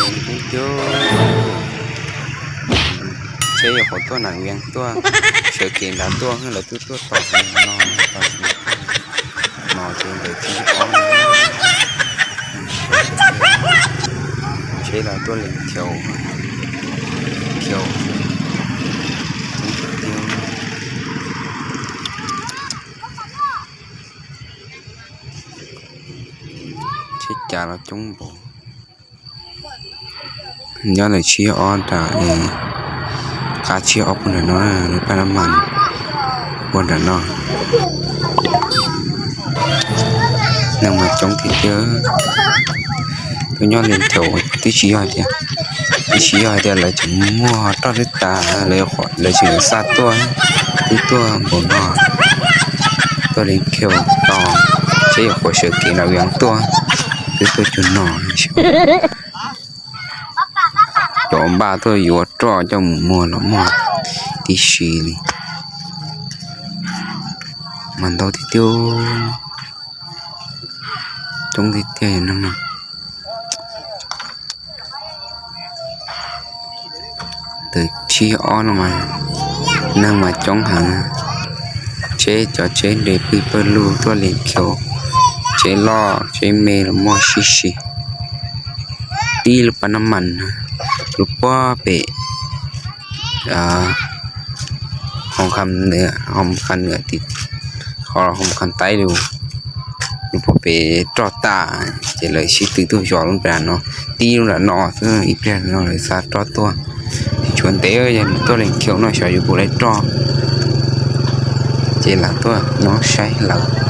Tub, tsheb yuav qhuav tuaj Nam Vias tuaj, sawv kev nrad tuaj, lawv twb tuaj tos no, tos no ces ntawm tsib ob, tsheb los tuaj li khiaus, khiaus. Tsheb cas los coob npaum. Nyob lawm tsib ob nram, qab tsib ob puag nram no, lub paj nab mas puag nram no. Neeg mas coob tiag tiag. Tuaj nyob li thaum twb tsis yog tias, twb tsis yog hais tias lawv tseem muaj roj twb tas, lawv, lawv tseem xa tuaj, twb tuaj npaum no, tuaj li khiaus tos, tsheb yuav qhuav sawv kev Nam Vias tuaj, twb tuaj cuag no. Cov npaj tuaj yuav roj coj mus muag los muaj tib si li. Mas ntau tiag tiag, coob tiag tiag neeg no. Ntawm tsib ob no mas neeg mas coob heev. Tsheb, cov tsheb nres pwg pawg lug tuaj li khiaus, tsheb loj tsheb me los muaj sib si. Tib lub paj nab mas, lub puag pem Hoo Kham Nwm, Hoo Kham Nwm tim, qhov Hoo Kham Taib lug, lub puag pem roj tas, ces lawv sib tw tuaj zov lub nram no, tib lub nram no xwb, ib pliag no lawv xa roj tuaj. Tshuav ntev yog tuaj li khiaus no xyov yuav puas laib roj, ces lam tuaj nyob saib lawv.